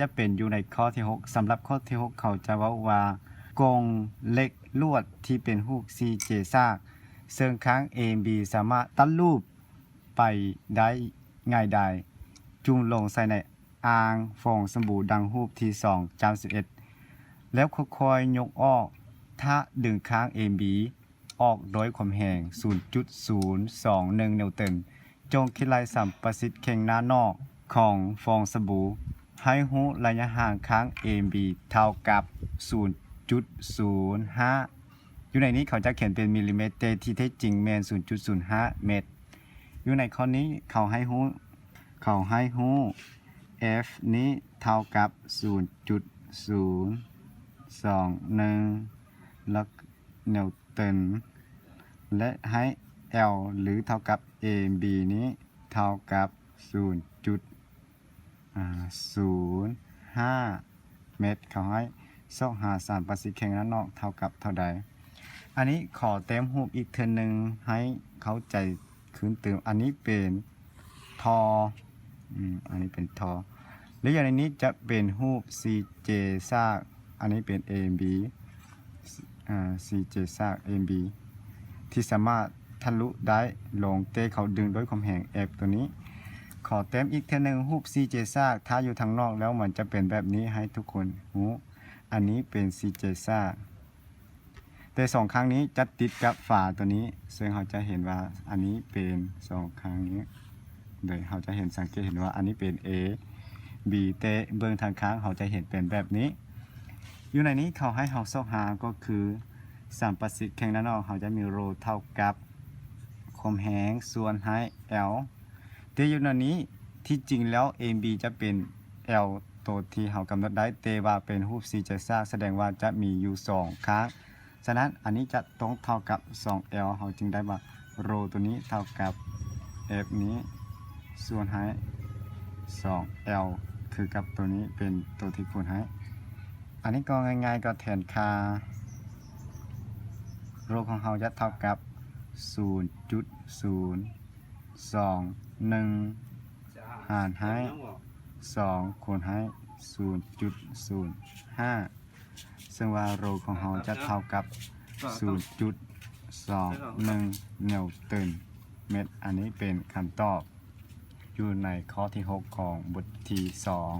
ຈະເປັນຢູ່ໃນຂໍ້ທີຫົກ. ສຳລັບຂໍ້ທີຫົກ ເຂົາຈະເວົ້າວ່າ ກົງເຫຼັກລວດທີ່ເປັນຮູບສີ່ເຈສາກ ເຊິ່ງຂ້າງ A B ສາມາດຕັດຮູບໄປໄດ້ງ່າຍດາຍ ຈຸ່ມລົງໃສ່ໃນອ່າງຟອງສະບູດັ່ງຮູບທີສອງ ຈ້ຳສິບເອັດ ແລ້ວຄ່ອຍໆຍົກອອກ. ຖ້າດຶງຂ້າງ A B ອອກດ້ວຍຄວາມແຮງສູນຈຸດສູນສອງໜຶ່ງນິວຕັນ. ຈົ່ງຄິດໄລ່ສຳປະສິດແຂ່ງໜ້ານອກຂອງຟອງສະບູ. ໃຫ້ຮູ້ໄລຍະຫ່າງຂ້າງ A B ເທົ່າກັບສູນຈຸດສູນຫ້າ. ຢູ່ໃນນີ້ເຂົາຈະຂຽນເປັນມິລລີແມັດ ແຕ່ທີ່ແທ້ຈິງແມ່ນສູນຈຸດສູນຫ້າແມັດ. ຢູ່ໃນຂໍ້ນີ້ເຂົາໃຫ້ຮູ້ ເຂົາໃຫ້ຮູ້ F ນີ້ເທົ່າກັບສູນຈຸດສູນສອງໜຶ່ງ ແລ້ວ ນິວຕັນ ແລະ ໃຫ້ L ຫຼື ເທົ່າກັບ A B ນີ້ເທົ່າກັບສູນຈຸດ ອ່າ ສູນຫ້າແມັດ. ເຂົາໃຫ້ຊອກຫາສຳປະສິດແຂ່ງໜ້ານອກເທົ່າກັບເທົ່າໃດ. ອັນນີ້ຂໍແຕ້ມຮູບອີກເທື່ອໜຶ່ງໃຫ້ເຂົ້າໃຈຄືນຕື່ມ. ອັນນີ້ເປັນທໍ່ ອືມ ອັນນີ້ເປັນທໍ່ ແລະ ຢູ່ໃນນີ້ຈະເປັນຮູບສີ່ເຈສາກ. ອັນນີ້ເປັນ A B ອ່າ ສີ່ເຈສາກ A B ທີ່ສາມາດທະລຸໄດ້ລົງ ແຕ່ເຂົາດຶງດ້ວຍຄວາມແຮງ F ຕົວນີ້. ຂໍແຕ້ມອີກເທື່ອໜຶ່ງ ຮູບສີ່ເຈສາກ ຖ້າຢູ່ທາງນອກແລ້ວມັນຈະເປັນແບບນີ້ ໃຫ້ທຸກຄົນຮູ້. ອັນນີ້ເປັນສີ່ເຈສາກ ແຕ່ສອງຂ້າງນີ້ຈະຕິດກັບຝາຕົວນີ້ ເຊິ່ງເຮົາຈະເຫັນວ່າອັນນີ້ເປັນສອງຂ້າງນີ້ ໂດຍເຮົາຈະເຫັນ ສັງເກດເຫັນວ່າອັນນີ້ເປັນ A B ແຕ່ເບື້ອງທາງຂ້າງເຮົາຈະເຫັນເປັນແບບນີ້. ຢູ່ໃນນີ້ເຂົາໃຫ້ເຮົາຊອກຫາກໍຄື ສຳປະສິດແຂ່ງໜ້ານອກ ເຮົາຈະມີໂຣເທົ່າກັບຄວາມແຮງສ່ວນໃຫ້ L ແຕ່ຢູ່ໃນນີ້ ທີ່ຈິງແລ້ວ A B ຈະເປັນ L ໂຕທີ່ເຮົາກຳນົດໄດ້ ແຕ່ວ່າເປັນຮູບສີ່ເຈສາກ ສະແດງວ່າຈະມີຢູ່ສອງຂ້າງ. ສະນັ້ນ ອັນນີ້ຈະຕ້ອງເທົ່າກັບສອງ L ເຮົາຈຶ່ງໄດ້ວ່າໂຣຕົວນີ້ເທົ່າກັບ F ນີ້ສ່ວນໃຫ້ສອງ L ຄືກັບຕົວນີ້ເປັນຕົວທີ່ຄູນໃຫ້. ອັນນີ້ກໍງ່າຍໆ ກໍແທນຄ່າ ໂຣຂອງເຮົາຈະເທົ່າກັບສູນຈຸດສູນສອງໜຶ່ງ ຫານໃຫ້ສອງຄູນໃຫ້ສູນຈຸດສູນຫ້າ ເຊິ່ງວ່າໂຣຂອງເຮົາຈະເທົ່າກັບສູນຈຸດສອງໜຶ່ງນິວຕັນແມັດ. ອັນນີ້ເປັນຄຳຕອບຢູ່ໃນຂໍ້ທີຫົກຂອງບົດທີສອງ.